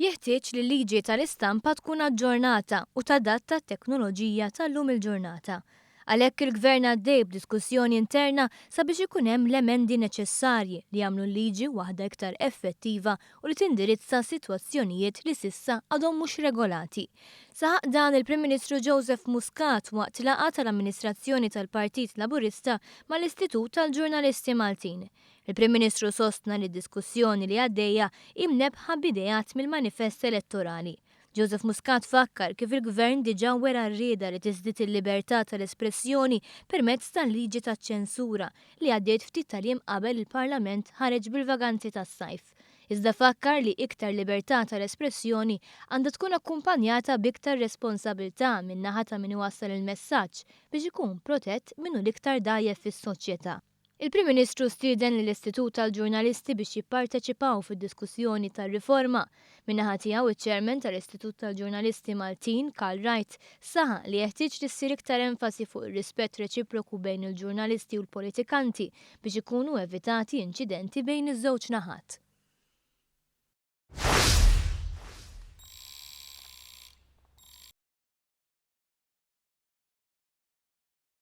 Jeħtieġ li l-liġi tal-istampa tkun aġġornata u tadatta t-teknoloġija tal-lum il-ġurnata. Għalhekk il-Gvern għaddej b'diskussjoni interna sabiex ikun hemm l-emendi neċessarji li jagħmlu l-liġi waħda iktar effettiva u li tindirizza sitwazzjonijiet li s'issa għadhom mhux regolati. Saħaq dan il-Prim Ministru Joseph Muscat waqt laqgħa tal-amministrazzjoni tal-Partit Laburista mal-Istitut tal-Ġurnalisti Maltin. Il-Prim Ministru sostna li d-diskussjoni li għaddejja hi mnebbħa b'ideat mill-manifest elettorali. Joseph Muscat fakkar kif il-Gvern diġà wera r-rieda li tiżdied il-libertà tal-espressjoni permezz tal-liġi taċ-ċensura li għaddiet ftit tal-jiem qabel il-Parlament ħareġ bil-vaganzi tas-sajf. Iżda fakkar li iktar libertà tal-espressjoni għandha tkun akkumpanjata b'iktar responsabilità min-naħa ta' min iwassal il-messaġġ biex ikun protett min hu l-iktar dgħajjef fis-soċjetà. Il-Prim Ministru stieden lill-Istitut tal-Ġurnalisti biex jipparteċipaw fid-diskussjoni tar-riforma. Min-naħa tiegħu iċ-Chairman tal-Istitut tal-Ġurnalisti Maltin, Karl Wright, saħaq li jeħtieġ li ssir iktar enfasi fuq ir-rispett reċiproku bejn il-ġurnalisti u l-politikanti biex ikunu evitati inċidenti bejn iż-żewġ naħat.